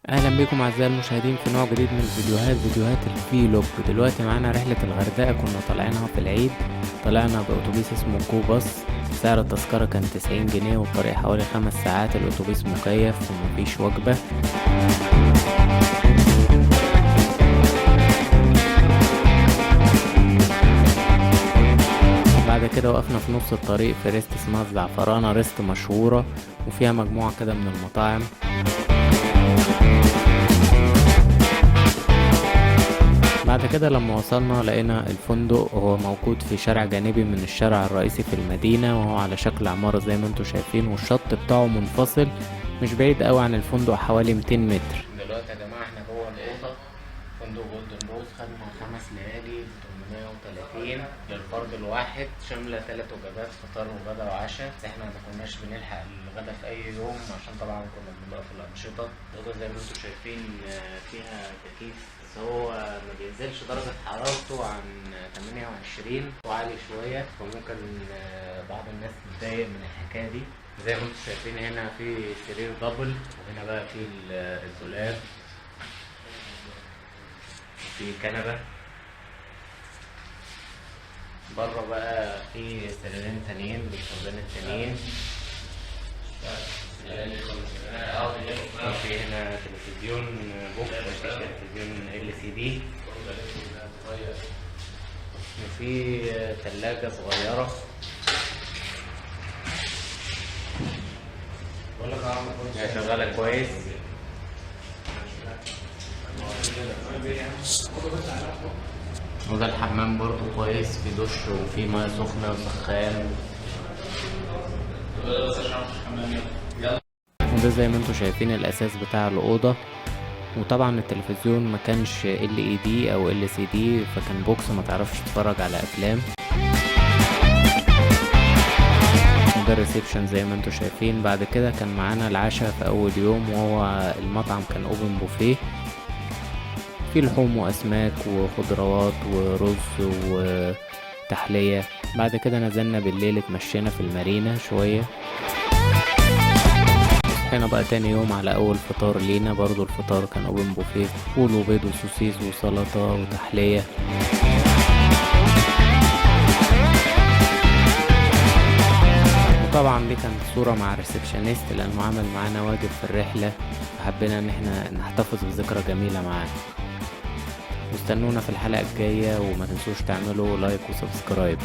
اهلا بكم اعزائي المشاهدين في نوع جديد من الفيديوهات، فيديوهات ال vlog. دلوقتي معانا رحلة الغردقة كنا طالعينها في العيد. طلعنا بأتوبيس اسمه Go Bus. سعر التذكرة كان 90 جنيه والطريق حوالي 5 ساعات. الأتوبيس مكيف ومفيش وجبة. بعد كده وقفنا في نص الطريق في rest اسمها الزعفرانة، rest مشهورة وفيها مجموعة كده من المطاعم. بعد كده لما وصلنا لقينا الفندق هو موجود في شارع جانبي من الشارع الرئيسي في المدينة، وهو على شكل عمارة زي ما انتم شايفين، والشط بتاعه منفصل مش بعيد قوي عن الفندق حوالي 200 متر. دلوقتي يا جماعة احنا جوه الأوضة، فندق جولدن روز. خدنا 5 ليالي ب 830 للفرد الواحد، شاملة 3 وجبات فطار وغدا وعشاء. بس احنا ما كناش بنلحق الغدا في أي يوم عشان طبعا كنا بنبقى في الأنشطة. الأوضة زي ما انتم شايفين فيها تكييف، بس هو ما بينزلش درجة حرارته عن 28 وعالي شوية، فممكن بعض الناس تتضايق من الحكاية دي. زي ما انتم شايفين هنا في سرير double، وهنا بقى في الدولاب، في كنبة. بره بقى في سريرين تانيين بالفردين التانيين. وفي هنا تلفزيون box، مفيش تلفزيون LCD. وفي تلاجة صغيرة هي شغالة كويس. وده الحمام برضو كويس، في دش وفي مية سخنة وسخان. وده زي ما انتم شايفين الأساس بتاع الأوضة. وطبعا التلفزيون ما كانش LED أو LCD، فكان box ما تعرفش تتفرج على أفلام. وده ال reception زي ما انتم شايفين. بعد كده كان معانا العشاء في أول يوم، وهو المطعم كان open buffet، في لحوم وأسماك وخضروات ورز وتحلية. بعد كده نزلنا بالليل اتمشينا في المارينا شوية. صحينا بقى تاني يوم على أول فطار لينا، برضو الفطار كان open buffet، فول وبيض وسوسيس وسلطة وتحلية. وطبعا دي كانت صورة مع ال receptionist لأنه عمل معانا واجب في الرحلة، فحبينا إن احنا نحتفظ بذكرى جميلة معاه. واستنونا في الحلقة الجاية، وما تنسوش تعملوا like و subscribe.